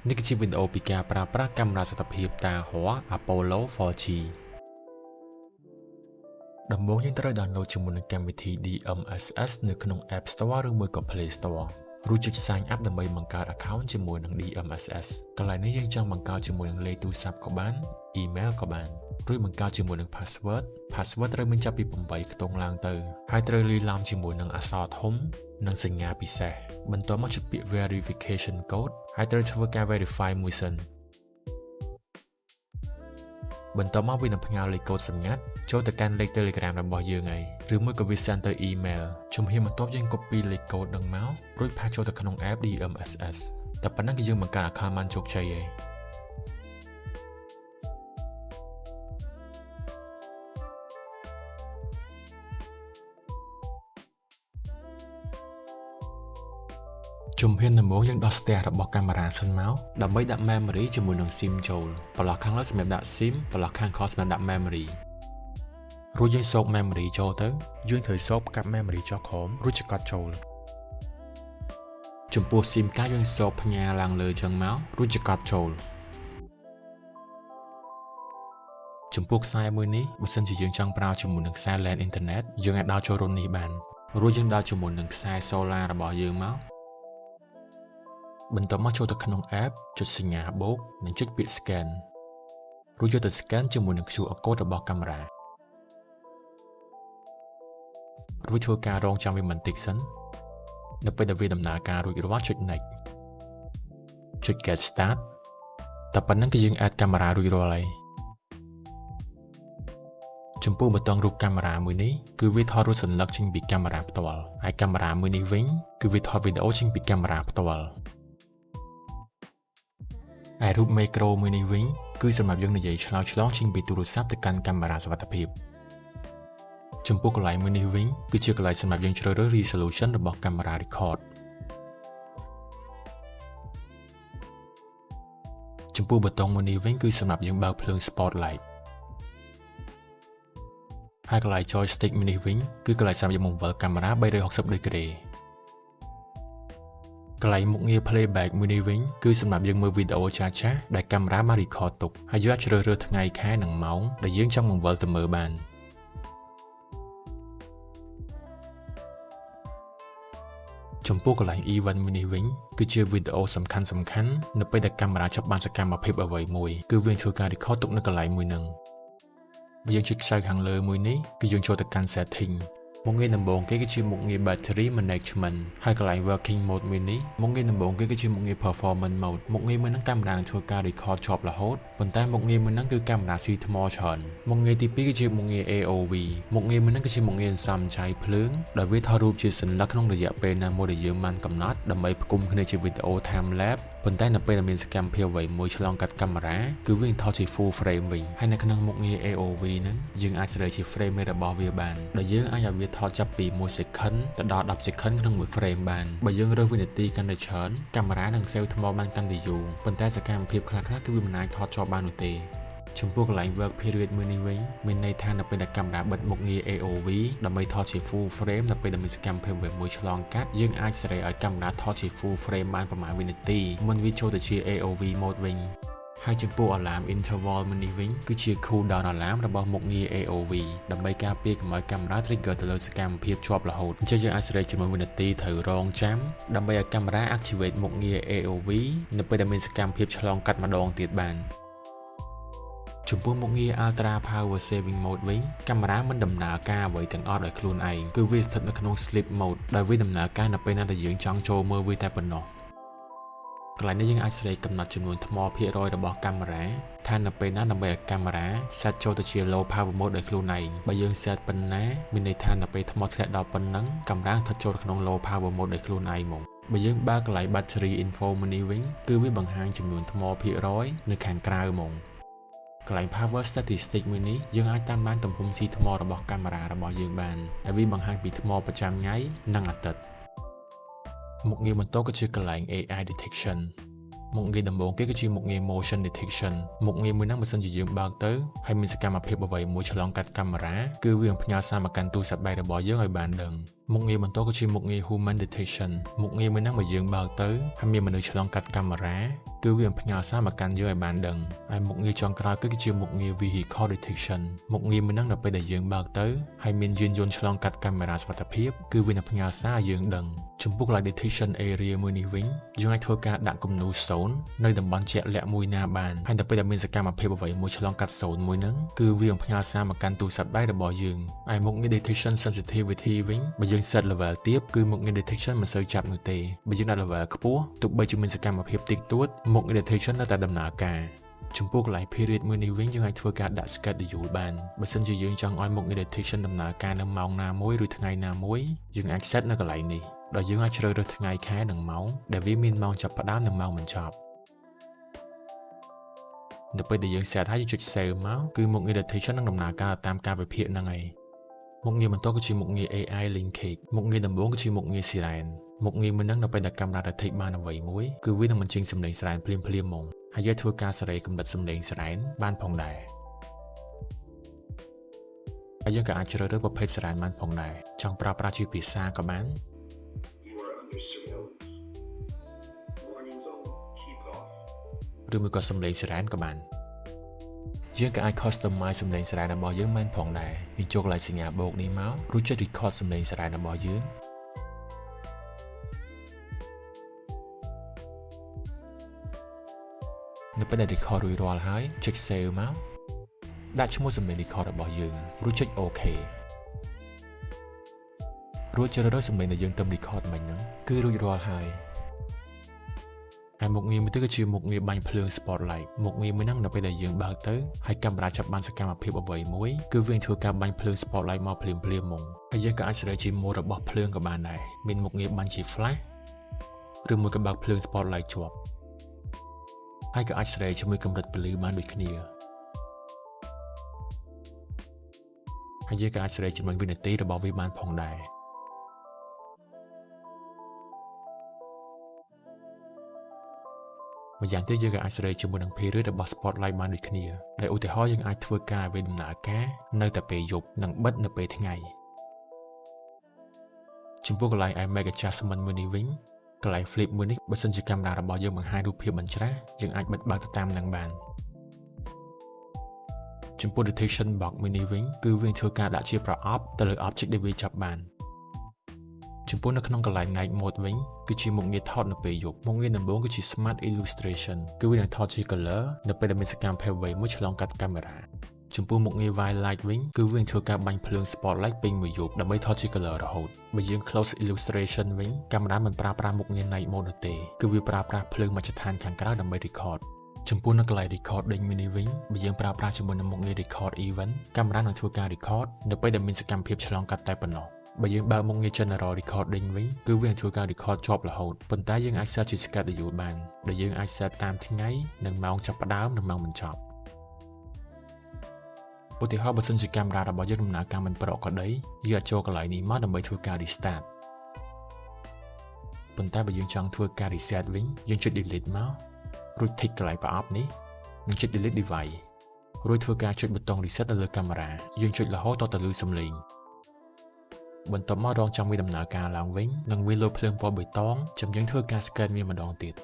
នេះគឺជាវីដេអូពីការប្រើប្រាស់កាមេរ៉ាសុវត្ថិភាព Dahua Apollo 4G ដំបូងយើងត្រូវ download ជាមួយនឹងកម្មវិធី DMSS នៅក្នុង App Store ឬមួយក៏ Play Store រួចចុច Sign up ដើម្បីបង្កើត account ជាមួយនឹង DMSS កន្លែងនេះយើងចង់បង្កើតជាមួយនឹងលេខទូរស័ព្ទក៏បាន email ក៏បានរួចបង្កើតជាមួយនឹង password password ត្រូវមានចាប់ពី8ខ្ទង់ឡើងទៅហើយត្រូវលាយឡំជាមួយនឹងអក្សរធំនិងសញ្ញាពិសេសបន្ទាប់មកចុចពាក្យ verification code ហើយត្រូវធ្វើការ verify មួយសិនបន្ទាប់មកវានឹងផ្ញើលេខកូដសម្ងាត់ចូលទៅកាន់លេខ Telegram របស់យើងហើយឬមួយក៏វា send ទៅ email ជំហានបន្ទាប់យើង copy លេខកូដនឹងមករួច paste ចូលទៅក្នុង app DMSS តែប៉ុណ្ណឹងគឺយើងបង្កើត account បានជោគជ័យហើយជំហានដំបូងយើងដោះស្ទះរបស់កាមេរ៉ាសិនមកដើម្បីដាក់ memory ជាមួយនឹង SIM ចូលប្រឡោះខាងលើសម្រាប់ដាក់ SIM ប្រឡោះខាងក្រោមសម្រាប់ដាក់ memory រួចយើងស៊ក memory ចូលទៅ យើងត្រូវស៊កកាប់ memory ចុះក្រោមរួចចង្កត់ចូល ចំពោះ SIM កាតយើងស៊កផ្ញើឡើងលើចឹងមករួចចង្កត់ចូលចំពោះខ្សែមួយនេះបើសិនជាយើងចង់ប្រើជាមួយនឹងខ្សែ LAN internet យើងអាចដោតចូលរន្ធនេះបានរួចយើងដោតជាមួយនឹងខ្សែ solar របស់យើងមកបន្ទាប់មកចូលទៅក្នុង app ចុចសញ្ញាបូកនិងចុចពាក្យ scan រួចយកទៅ scan ជាមួយនឹង QR code របស់កាមេរ៉ារួចធ្វើការរងចាំវាបន្តិចសិននៅពេលដែលវាដំណើរការរួចរាល់ចុច next ចុច get start តែប៉ុណ្ណឹងគឺយើង add កាមេរ៉ារួចរាល់ហើយចំពោះប៊ូតុងរូបកាមេរ៉ាមួយនេះគឺវាថតរូបសន្លឹកចេញពីកាមេរ៉ាផ្ទាល់ហើយកាមេរ៉ាមួយនេះវិញគឺវាថតវីដេអូចេញពីកាមេរ៉ាផ្ទាល់ឯរូបមីក្រូមួយនេះវិញគឺសម្រាប់យើងនិយាយឆ្លើយឆ្លងចេញពីទូរស័ព្ទទៅកាន់កាមេរ៉ាសុវត្ថិភាពចំពោះកន្លែងមួយនេះវិញគឺជាកន្លែងសម្រាប់យើងជ្រើសរើស resolution របស់កាមេរ៉ា record ចំពោះប៊ូតុងមួយនេះវិញគឺសម្រាប់យើងបើកភ្លើង spotlight ហើយកន្លែង joystick មួយនេះវិញគឺកន្លែងសម្រាប់យើងបង្វិលកាមេរ៉ា360 degree កន្លែងមុខងារ playback មួយនេះវិញគឺសម្រាប់យើងមើលវីដេអូចាស់ៗដែលកាមេរ៉ាបាន record ទុកហើយយើងអាចជ្រើសរើសថ្ងៃខែនិងម៉ោងដែលយើងចង់បង្វិលទៅមើលបានចំពោះកន្លែង event មួយនេះវិញគឺជាវីដេអូសំខាន់សំខាន់នៅពេលដែលកាមេរ៉ាចាប់បានសកម្មភាពអ្វីមួយគឺវាធ្វើការ record ទុកនៅកន្លែងមួយហ្នឹងបើយើងចុចខ្សែខាងលើមួយនេះគឺយើងចូលទៅកាន់ setting មុខងារដំបូងគេគឺជាមុខងារ battery management ហើយកន្លែង working mode មួយនេះមុខងារដំបូងគេគឺជាមុខងារ performance mode មុខងារមួយហ្នឹងកាមេរ៉ានឹងធ្វើការ record ជាប់រហូតប៉ុន្តែមុខងារមួយហ្នឹងគឺកាមេរ៉ាស៊ីថ្មច្រើនមុខងារទី2គឺជាមុខងារ AOV មុខងារមួយហ្នឹងគឺជាមុខងារសំចៃភ្លើងដោយវាថតរូបជាសន្លឹកក្នុងរយៈពេលណាមួយដែលយើងបានកំណត់ដើម្បីផ្គុំគ្នាជាវីដេអូ time lapse ប៉ុន្តែនៅពេលដែលមានសកម្មភាពអ្វីមួយឆ្លងកាត់កាមេរ៉ាគឺវានឹងថតជា full frame វិញហើយនៅក្នុងមុខងារ AOV ហ្នឹងយើងអាចសេរីជា frame rate របស់វាបានដោយយើងអាចឲ្យវាថតចាប់ពី1 second ទៅដល់10 second ក្នុងមួយ frame បានបើយើងរើសវិនាទីកាន់តែច្រើនកាមេរ៉ានឹង save ថ្មបានកាន់តែយូរប៉ុន្តែសកម្មភាពខ្លះៗគឺវាមិនអាចថតជាប់បាននោះទេចំពោះកន្លែង work period មួយនេះវិញមានន័យថានៅពេលដែលកាមេរ៉ាបិទមុខងារ AOV ដើម្បីថតជា full frame នៅពេលដែលមានសកម្មភាពមួយឆ្លងកាត់យើងអាចសេរីឲ្យកាមេរ៉ាថតជា full frame បានប្រហែលវិនាទីមុនវាចូលទៅជា AOV mode វិញហើយចំពោះ alarm interval មួយនេះវិញគឺជា cool down alarm របស់មុខងារ AOV ដើម្បីការពារកុំឲ្យកាមេរ៉ា trigger ទៅលើសកម្មភាពជាប់រហូតអញ្ចឹងយើងអាចសេរីចំនួនវិនាទីត្រូវរងចាំដើម្បីឲ្យកាមេរ៉ា activate មុខងារ AOV នៅពេលដែលមានសកម្មភាពឆ្លងកាត់ម្ដងទៀតបានចំពោះមុខងារ Ultra Power Saving Mode វិញកាមេរ៉ាមិនដំណើរការអ្វីទាំងអស់ដោយខ្លួនឯងគឺវាស្ថិតនៅក្នុង Sleep Mode ដោយវាដំណើរការនៅពេលណាដែលយើងចង់ចូលមើលវាតែប៉ុណ្ណោះកន្លែងនេះយើងអាចសេរីកំណត់ចំនួនថ្មភាគរយរបស់កាមេរ៉ាថានៅពេលណាដើម្បីឲ្យកាមេរ៉ា set ចូលទៅជា low power mode ដោយខ្លួនឯងបើយើង set ប៉ុណ្ណាមានន័យថានៅពេលថ្មធ្លាក់ដល់ប៉ុណ្ណឹងកាមេរ៉ាស្ថិតចូលក្នុង low power mode ដោយខ្លួនឯងហ្មងបើយើងបើកកន្លែង battery info មួយនេះវិញគឺវាបង្ហាញចំនួនថ្មភាគរយនៅខាងក្រៅហ្មងកន្លែង power statistic មួយនេះយើងអាចតាមដានទំហំស៊ីថ្មរបស់កាមេរ៉ារបស់យើងបានដែលវាបង្ហាញពីថ្មប្រចាំថ្ងៃនិងអាទិត្យមុខងារបន្តគឺជាកន្លែង AI detection មុខងារដំបូងគេគឺជាមុខងារ motion detection មុខងារមួយហ្នឹងបើសិនជាយើងបើកទៅហើយមានសកម្មភាពអ្វីមួយឆ្លងកាត់កាមេរ៉ាគឺវានឹងផ្ញើសារមកកាន់ទូរស័ព្ទដៃរបស់យើងឲ្យបានដឹងមុខងារបន្តគឺជាមុខងារ human detection មុខងារមួយហ្នឹងបើយើងបើកទៅហើយមានមនុស្សឆ្លងកាត់កាមេរ៉ា គឺវានឹងផ្ញើសារមកកាន់យើងឲ្យបានដឹងហើយមុខងារចុងក្រោយគឺជាមុខងារ vehicle detection មុខងារមួយហ្នឹងនៅពេលដែលយើងបើកទៅហើយមានយានយន្តឆ្លងកាត់កាមេរ៉ាសុវត្ថិភាពគឺវានឹងផ្ញើសារឲ្យយើងដឹងចំពោះកន្លែង detection area មួយនេះវិញយើងអាចធ្វើការដាក់គំនូរ0នៅតំបន់ជាក់លាក់មួយណាបានហើយដល់ពេលដែលមានសកម្មភាពអ្វីមួយឆ្លងកាត់0មួយហ្នឹងគឺវានឹងផ្ញើសារមកកាន់ទូរស័ព្ទដៃរបស់យើងហើយមុខងារ detection sensitivity វិញបើយើង set level ទាបគឺមុខងារ detection មិនសូវចាប់នោះទេបើយើងដាក់ level ខ្ពស់ទោះបីជាមានសកម្មភាពតិចតួចមុខងារ detection នៅតែដំណើរការចំពោះកន្លែង period មួយនេះវិញយើងអាចធ្វើការដាក់ schedule បានបើសិនជាយើងចង់ឲ្យមុខងារ detection ដំណើរការនៅម៉ោងណាមួយឬថ្ងៃណាមួយយើងអាច set នៅកន្លែងនេះដោយយើងអាចជ្រើសរើសថ្ងៃខែនិងម៉ោងដែលវាមានម៉ោងចាប់ផ្ដើមនិងម៉ោងបញ្ចប់នៅពេលដែលយើង set ហើយយើងចុច save មកគឺមុខងារ detection នឹងដំណើរការតាមការវិភាគហ្នឹងឯងមុខងារបន្ទាប់គឺជាមុខងារ AI linkage មុខងារដំបូងគឺជាមុខងារ siren មុខងារមួយហ្នឹងនៅពេលដែលកាមេរ៉ា detect បានអ្វីមួយគឺវានឹងបញ្ចេញសំឡេង siren ភ្លាមៗហ្មងហើយយើងធ្វើការសេរីកម្រិតសំឡេង siren បានផងដែរហើយយើងក៏អាចជ្រើសរើសប្រភេទ siren បានផងដែរចង់ប្រើប្រាស់ជាភាសាក៏បាន You are under surveillance. Warning zone. Keep off. ឬមួយក៏សំឡេង siren ក៏បានយើងក៏អាច customize សំឡេង siren របស់យើងបានផងដែរយើងចូលកន្លែងសញ្ញាបូកនេះមករួចចុច record សំឡេង siren របស់យើងនៅពេលដែល record រួចរាល់ហើយចុច save មកដាក់ឈ្មោះសំឡេង record របស់យើងរួចចុច OK រួចជ្រើសរើសសំឡេងដែលយើងទើប record មិញហ្នឹងគឺរួចរាល់ហើយហើយមុខងារមួយទៀតគឺជាមុខងារបាញ់ភ្លើង spotlight មុខងារមួយហ្នឹងនៅពេលដែលយើងបើកទៅហើយកាមេរ៉ាចាប់បានសកម្មភាពអ្វីមួយគឺវានឹងធ្វើការបាញ់ភ្លើង spotlight មកភ្លាមភ្លាមហ្មងហើយយើងក៏អាចសេរីជា mode របស់ភ្លើងក៏បានដែរមានមុខងារបាញ់ជា flash ឬមួយក៏បើកភ្លើង spotlight ជាប់ហើយក៏អាចសេរីជាមួយកម្រិតពន្លឺបានដូចគ្នាហើយយើងក៏អាចសេរីចំនួនវិនាទីរបស់វាបានផងដែរម្យ៉ាងទៀតយើងក៏អាចសេរីជាមួយនឹង period របស់ spotlight បានដូចគ្នាដែលឧទាហរណ៍យើងអាចធ្វើការឲ្យវាដំណើរការនៅតែពេលយប់និងបិទនៅពេលថ្ងៃចំពោះកន្លែង image adjustment មួយនេះវិញកន្លែង flip មួយនេះបើសិនជាកាមេរ៉ារបស់យើងបង្ហាញរូបភាពបញ្ច្រាសយើងអាចបិទបើកទៅតាមនឹងបានចំពោះ detection box មួយនេះវិញគឺវាធ្វើការដាក់ជាប្រអប់ទៅលើ object ដែលវាចាប់បានចំពោះនៅក្នុងកន្លែង night mode វិញគឺជាមុខងារថតនៅពេលយប់មុខងារដំបូងគឺជា smart illustration គឺវានឹងថតជា color នៅពេលដែលមានសកម្មភាពអ្វីមួយឆ្លងកាត់កាមេរ៉ាចំពោះមុខងារ white light វិញគឺវានឹងធ្វើការបាញ់ភ្លើង spotlight ពេញមួយយប់ដើម្បីថតជា color រហូតបើយើង close illustration វិញកាមេរ៉ាមិនប្រើប្រាស់មុខងារ night mode នោះទេគឺវាប្រើប្រាស់ភ្លើងមជ្ឈដ្ឋានខាងក្រៅដើម្បី record ចំពោះនៅកន្លែង recording មួយនេះវិញបើយើងប្រើប្រាស់ជាមួយនឹងមុខងារ record event កាមេរ៉ានឹងធ្វើការ record នៅពេលដែលមានសកម្មភាពឆ្លងកាត់តែប៉ុណ្ណោះបើយើងបើកមុខងារ general recording វិញគឺវានឹងធ្វើការ record ជាប់រហូតប៉ុន្តែយើងអាច set ជា schedule បានដែលយើងអាច set តាមថ្ងៃនិងម៉ោងចាប់ផ្ដើមនិងម៉ោងបញ្ចប់ឧទាហរណ៍បើសិនជាកាមេរ៉ារបស់យើងដំណើរការមិនប្រក្រតីយើងអាចចូលកន្លែងនេះមកដើម្បីធ្វើការ restart ប៉ុន្តែបើយើងចង់ធ្វើការ reset វិញយើងចុច delete មករួច tick កន្លែងប្រអប់នេះនិងចុច delete device រួចធ្វើការចុចប៊ូតុង reset នៅលើកាមេរ៉ាយើងចុចរហូតដល់ទៅឮសំឡេងបន្ទាប់មករងចាំវាដំណើរការឡើងវិញនិងវាលោតភ្លើងពណ៌បៃតងចាំយើងធ្វើការ scan វាម្ដងទៀត។